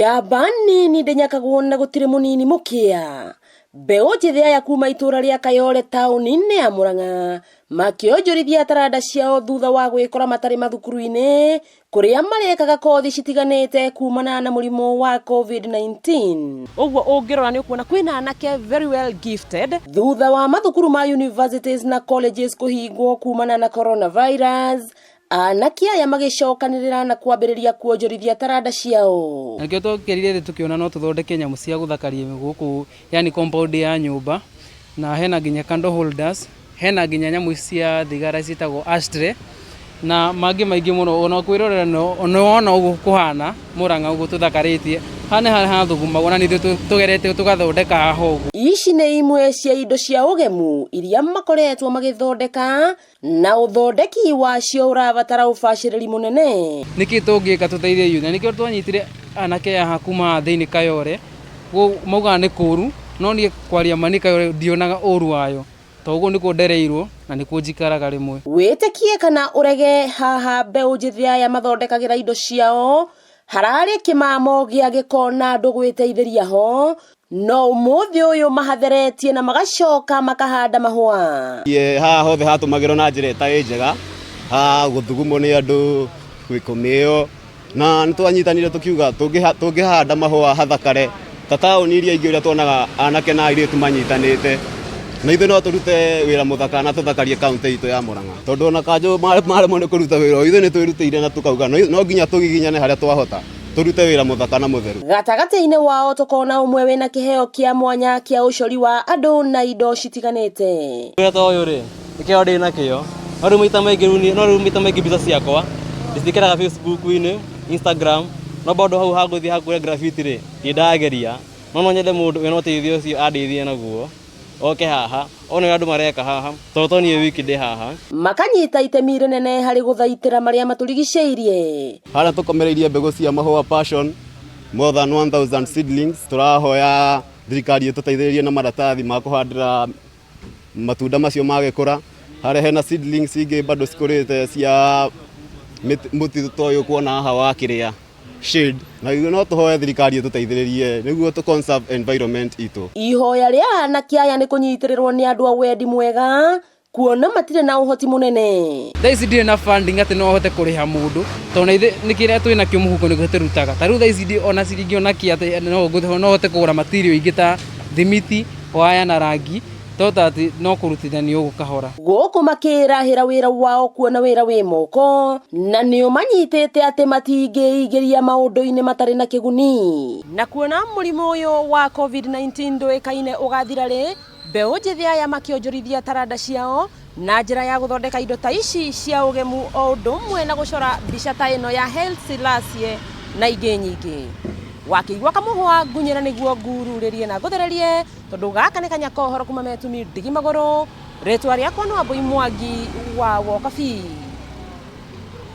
Njamba nini ndĩnyakagwo na gũtirĩ mũnini mũkĩa. Mbeũ njĩthĩ aya kuma itũra rĩa Kayole taũni-inĩ ya Murang'a makĩonjorithia taranda ciao thutha wa gwĩkora matarĩ mathukuru-inĩ kũrĩa marekaga kothi citiganĩte kumana na mũrimũ wa COVID-19. Ũguo ũngĩrora nĩ ũkuona kwĩna anake very well gifted. Thutha wa mathukuru ma universities na colleges kũhingwo kumana na coronavirus, anake aya magĩcokanĩrĩra na kwambĩrĩria kuonjorithia taranda ciao. Na nĩkĩo twokĩrire thĩ tũkĩona no tũthondeke nyamũ cia gũthakaria gũkũ, yani compound ya nyũmba, na hena nginya candle holders, hena nginya nyamũ cia thigara ciĩtagwo ashtray na mangĩ maingĩ mũno. Ona kwĩrorera no wona ũguo kũhana Murang'a ũguo tũthakarĩtie, haha nĩ harĩa hathugumagwo na nĩ ithuĩ tũgerete tũgathondeka haha ũguo. Ici nĩ imwe cia indo cia ũgemu iria makoretwo magĩthondeka na ũthondeki wacio ũrabatara ũbacĩrĩri mũnene. Nĩkĩ tũngĩka tũteithie youth? Na nĩkĩo twanyitire anake haha kuma thĩinĩ Kayole, maugaga nĩ kũru, no niĩ kwaria ma niĩ Kayole ndionaga ũru wayo, tondũ ũguo nĩkuo ndereirwo na nĩkuo njikaraga rĩmwe. Wĩtĩkie kana ũrege, haha mbeũ njĩthĩ aya mathondekagĩra indo ciao hararĩ kĩmamo gĩa gĩko na andũ gwĩteithĩria ho, no ũmũthĩ ũyũ mahatheretie na magacoka makahanda mahũa. Haha hothe hatũmagĩrwo na njĩra ĩtarĩ njega, ha gũthugumwo nĩ andũ, kũmĩo, na nĩ twanyitanire tũkiuga tũngĩhanda mahũa hathakare ta taũni iria ingĩ ũrĩa tuonaga anake na airĩtu manyitanĩte, na ithuĩ no tũrute wĩra mũthaka na tũthakarie kaũntĩ itũ ya Murang'a, tondũ ona kanjũ maremwo nĩ kũruta wĩra, ithuĩ nĩ twĩrutĩire na tũkauga no nginya tũgiginyane harĩa twahota tũrute wĩra mũthaka na mũtheru. Gatagatĩ-inĩ wao tũkona ũmwe wĩna kĩheo kĩa mwanya kĩa ũcori wa andũ na indo citiganĩte. Wĩra ta ũyũ rĩ, nĩkĩo ndĩ nakĩo, no rĩu maita maingĩ rĩu no rĩu maita maingĩ mbica ciakwa ndĩciĩkĩraga Facebook-inĩ, Instagram, no bado hau ha gũthiĩ hakũre graffiti rĩ, ndirĩ ndageria, no no nyende mũndũ wĩna ũteithio ũcio andeithie naguo, oke haha, one ũrĩa andũ mareka haha, tondũ to niĩ wiki ndĩ haha. Makanyita itemi rĩnene harĩ gũthaitĩra marĩa matũrigicĩirie. Harĩa tũkomereirie mbegũ cia mahũa passion, more than 1000 seedlings, tũrahoya thirikari ĩtũteithĩrĩrie na maratathi ma kũhandĩra matunda macio magĩkũra. Harĩa hena seedlings ingĩ bado cikũrĩte cia mũtĩ ta ũyũ kuona haha wa kĩrĩa shade, na no tũhoe thirikari ĩtũteithĩrĩrie nĩguo tũ conserve environment itũ. Ihoya rĩa anake aya nĩ kũnyitĩrĩrwo nĩ andũ a wendi mwega kuona matirĩ na ũhoti mũnene. Thaa ici ndirĩ na funding atĩ no hote kũrĩha mũndũ, tondũ na ithuĩ nĩ kĩrĩa twĩ nakĩo mũhuko nĩguo tũrutaga. Ta rĩu thaa ici ndirĩ ona ciringi ona kĩ atĩ no hote kũgũra material ingĩ ta thimiti, waya na rangi, to ta atĩ no kũrutithania ũguo kahora. Gũkũ makĩrahĩra wĩra wao kuona wĩra wĩ moko, na nĩ ũmanyitĩte atĩ matingĩingĩria maũndũ-inĩ matarĩ na kĩguni. Na kuona mũrimũ ũyũ wa COVID-19 ndũĩkaine ũgathira rĩ, mbeũ njĩthĩ aya makĩonjorithia taranda ciao na njĩra ya gũthondeka indo ta ici cia ũgemu o ũndũ ũmwe na gũcora mbica ta ĩno ya Haile Selassie na ingĩ nyingĩ. Wakĩigua kamũhwa ngunyĩra nĩguo ngururĩrie na ngũthererie, tondũ gaka nĩ kanya ka ũhoro kuma Metumi ndigi magũrũ. Rĩtwa rĩakwa nĩ Wambui Mwangi wa Wokabi.